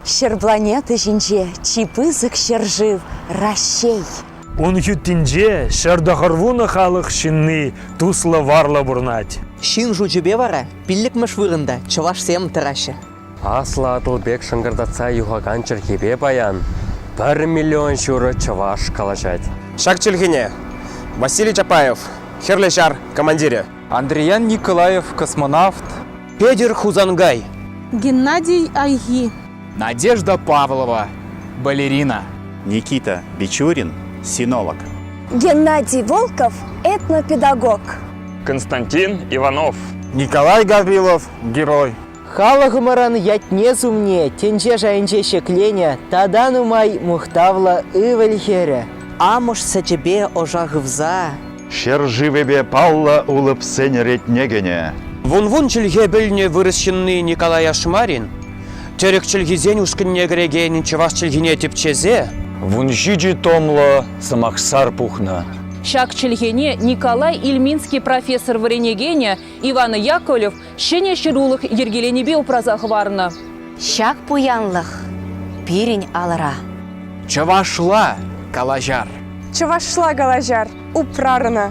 Ҫӗр планета ҫинче чи пысӑк ҫӗршыв Раҫҫей. Ун хӳттинче 190 халӑх ҫынни туслӑ варлӑ пурӑнать. Ҫын шучӗпе вара пиллӗкмӗш вырӑнта чӑвашсем тӑраҫҫӗ. Аслӑ Атӑл пек шӑнкӑртатса юхакан чӗлхепе паян пӗр миллион ҫурӑ чӑваш калаҫать. Ҫак чӗлхене Василий Чапаев, Хӗрлӗ Ҫар командирӗ. Андриян Николаев космонавт. Петӗр Хусанкай. Геннадий Айхи. Надежда Павлова, балерина. Никита Бичурин, синолог. Геннадий Волков, этнопедагог. Константин Иванов. Николай Гаврилов, герой. Халӑхӑмӑрӑн ятне-сумне тӗнче шайӗнче ҫӗкленӗ тата нумай мухтавлӑ ывӑл-хӗрӗ. Амӑш сӗчӗпе ӑша хывса Ҫӗршывӗпе паллӑ улӑпсен ретне кӗнӗ. Вун-вун чӗлхе пӗлнӗ вырӑс ҫынни Николай Ашмарин тӗрӗк чӗлхисен ушкӑнне кӗрекен чӑваш чӗлхине тӗпчесе 17 томлӑ сӑмахсар пухнӑ. Ҫак чӗлхене Николай Ильминский профессор вӗренекенӗ Иван Яковлев ҫӗнӗ ҫырулӑх йӗркеленипе упраса хӑварнӑ. Ҫак пуянлӑх пирӗн алӑра. Чӑвашла калаҫар. Чӑвашла калаҫар, упрар ӑна.